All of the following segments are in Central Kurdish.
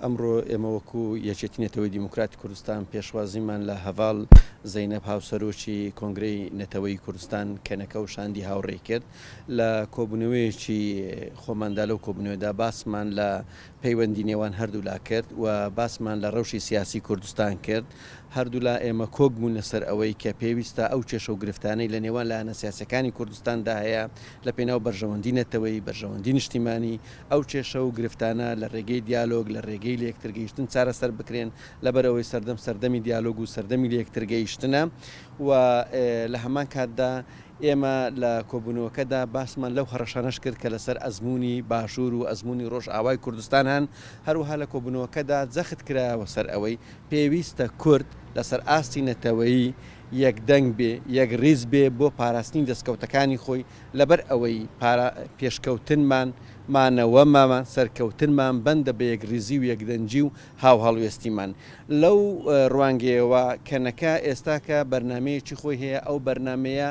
ئەمڕۆ ئێمە وەکو یەکێتی نەتەوەی دیموکراتی کوردستان پێشوازیمان لە هەڤاڵ زەینەب هاوسەرۆکی کۆنگرەی نەتەوەیی کوردستان کەنەکە و شاندی هاوڕێی کرد. لە کۆبوونەوەیەکی خۆماندا لەو کۆبوونەوەدا باسمان لە پەیوەندی نێوان هەردوولا کرد و باسمان لە ڕەوشی سیاسی کوردستان کرد. هەردوولا ئێمە کۆک بوون لەسەر ئەوەی کە پێویستە ئەو کێشە و گرفتانەی لە نێوان لایەنە سیاسیەکانی کوردستاندا هەیە لە پێناو بەرژەوەندی نەتەوەیی، بەرژەوەندی نیشتیمانی، ئەو کێشە و گرفتانە لە ڕێگەی دیالۆگ، لە ڕێگەی لەیەکترگەیشتن چارەسەر بکرێن، لەبەرئەوەی سەردەم سەردەمی دیالۆگ و سەردەمی لەیەکترگەیشتنە و لە هەمان کاتدا ئێمە لە کۆبوونەوەکەدا باسمان لەو هەڕەشانەش کرد کە لەسەر ئەزموونی باشوور و ئەزموونی ڕۆژئاوای کوردستان هەن، هەروەها لە کۆبوونەوەکەدا جەخت کرایەوە سەر ئەوەی پێویستە کورد لەسەر ئاستی نەتەوەیی یەکدەنگ بێ، یەکڕیز بێ بۆ پاراستنی دەستکەوتەکانی خۆی، لەبەر ئەوەی پارا پێشکەوتنمان، مانەوەمامان، سەرکەوتنمان بەندە بە یەکڕیزی و یەکدەنگی و هاوهەڵوێستیمان. لەو ڕوانگەیەوە کەنەکە ئێستاکە بەرنامەیەکی خۆی هەیە، ئەو بەرنامەیە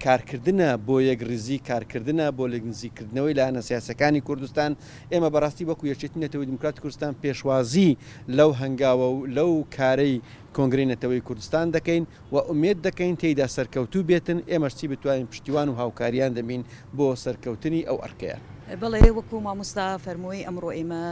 کارکردنە بۆ یەکڕیزی، کارکردنە بۆ لێکنزیککردنەوەی لایەنە سیاسیەکانی کوردستان. ئێمە بەڕاستی وەکو یەکێتی نەتەوەی دیموکراتی کوردستان پێشوازی لەو هەنگاوە و لەو کارەی کۆنگرەی نەتەوەیی کوردستان دەکەین و ئومێد دەکەین تێیدا سەرکەوتوو بێتن، ئێمەش چی بتوانین پشتیوان و هاوکاریان دەبین بۆ سەرکەوتنی ئەو ئەرکەیان. بەڵێ وەکو مامۆستا فەرمووی ئەمڕۆ ئێمە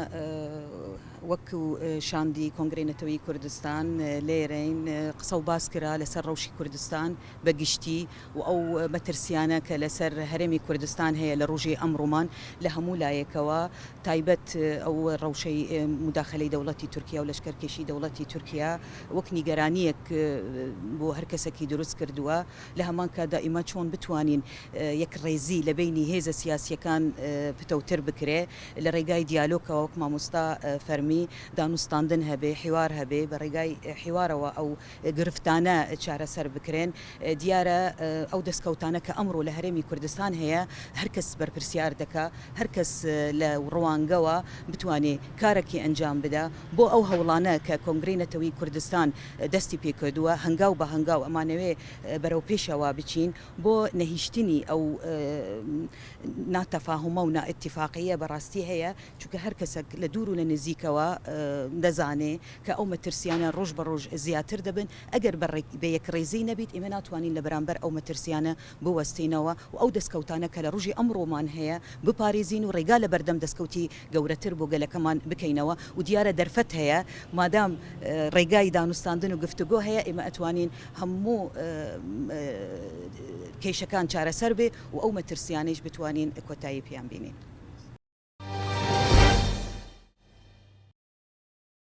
وەکو شاندی کۆنگرەی نەتەوەیی کوردستان لێرەین، قسە و باس کرا لەسەر ڕەوشی کوردستان بە گشتی و ئەو مەترسیانە کە لەسەر هەرێمی کوردستان هەیە لە ڕۆژی ئەمڕۆمان لە هەموو لایەکەوە تایبەت ئەو ڕەوشەی موداخەلەی دەوڵەتی تورکیا و لەشکەرکێشی دەوڵەتی تورکیا وەک نیگەرانییەک بۆ هەر کەسەکی دروست کردووە. لە هەمان کاتدا ئیمە چۆن بتوانین یەکڕێزی لە بەینی هێزە سیاسییەکان پتەوتر بکرێ لە ڕێگای دیالۆکەوە وەک مامۆستا فەرمی دانوستاندن هەبێ، حیوار هەبێ، بە ڕێگای حیوارەوە ئەو گرفتانە چارەسەر بکرێن. دیارە ئەو دەستکەوتانە کە ئەمڕۆ لە هەرێمی کوردستان هەیە هەر کەس بەرپرسیار دەکا، هەر کەس لە ڕوانگەوە بتوانێ کارەکی ئەنجام بدا بۆ ئەو هەوڵانە کە کۆنگرەی نەتەوەیی کوردستان دەستی پێکردووە هەنگاو بە هەنگاو ئەمانەوێ بەرەو پێشەوە بچین بۆ نەهیشتنی ئەو ناتەفاهومە و نائیتیفاقییە بەڕاستی هەیە چونکە هەر کەسەک لە دوور و لە نزیکەوە دەزانێ کە ئەو مەترسیانە ڕۆژ بە ڕۆژ زیاتر دەبن ئەگەر بە یەکڕیزی نەبیت ئێمە ناتوانین لە بەرامبەر ئەو مەترسیانە بوەستینەوە و ئەو دەستکەوتانە کە لە ڕۆژی ئەمڕۆمان هەیە بپارێزین و ڕێگا لە بەردەم دەستکەوتی گەورەتر بۆ گەلەکەمان بکەینەوە و دیارە دەرفەت هەیە مادام ڕێگای دانوستاندن و گفتوگۆ هەیە ئێمە ئەتوانین هەموو کێشەکان چارەسەر بێ و ئەو مەترسیانەیش بتوانین کۆتایی پێیان بینین.